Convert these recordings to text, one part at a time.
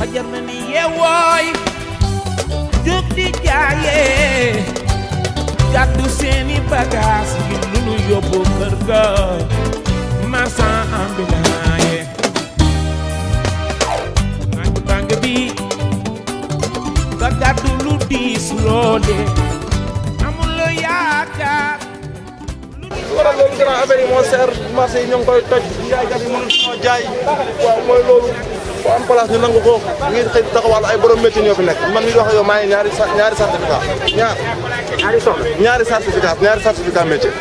fajar na ni yeewooy jóg di jaayee gàddu seeni bagaas yi lu nu yóbbu kër ga marchand ambulant ye naaj bàng bi nga gàddu lu diis loole amul la yaakaar waral loolu grand affaire yi moo seer marché yi ñoo ngi koy toj jaaykat yi mënul ñoo jaay waaw mooy loolu foo am place ñu nangu ko ngir xëy taxawal ay borom métier ñoo fi nekk man mi di wax ak yow maa ngi ñaari certificat ñaari certificat métier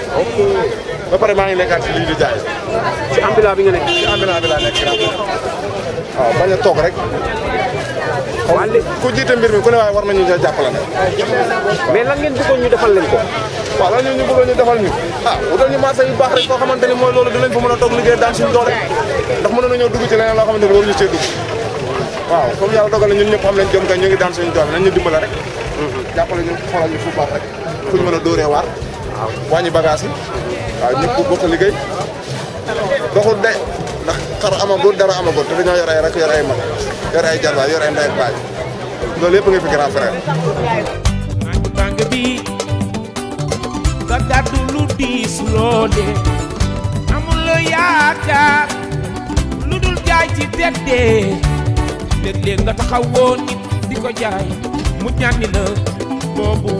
ba pare maa ngi nekkaat ci lii di jaay ci ambulant bi nga nekk ci ambulant bi laa nekk waaw bañ a toog rek ku jiite mbir mi ku ne waaye war nañu jàppale nag mais lan ngeen bëggoon ñu defal leen ko waaw lan ñu bëggoon ñu defal ñu wutal ñu marché yu baax rek koo xamante ni mooy loolu dinañ fa mën a toog liggéey daan suñu doole ndax mënoon nañoo dugg ci leneen loo xamante ni waruñu cee dugg waaw comme yàlla dogal na ñun ñëpp xam nañ jom kay ñu ngi daan suñu doole nañ ñu dimbale rek jàppale ñu xoolal ñu fu baax rek fu ñu mën a dóoree waar wàññi bagage yi waaw ñëpp bokk liggéey doxul de ndax xar amagul dara amagul te dañoo yor ay rek yor ay mag yor ay jarbaay yor ay ndey ak baay loolu yëpp nga fi grand frère naaj bàng bi nga gàddu lu diis loole amul la yaakaar lu dul jaay ci teddee léeg-léeg nga taxawoo nit di ko jaay mu ñànni la boobu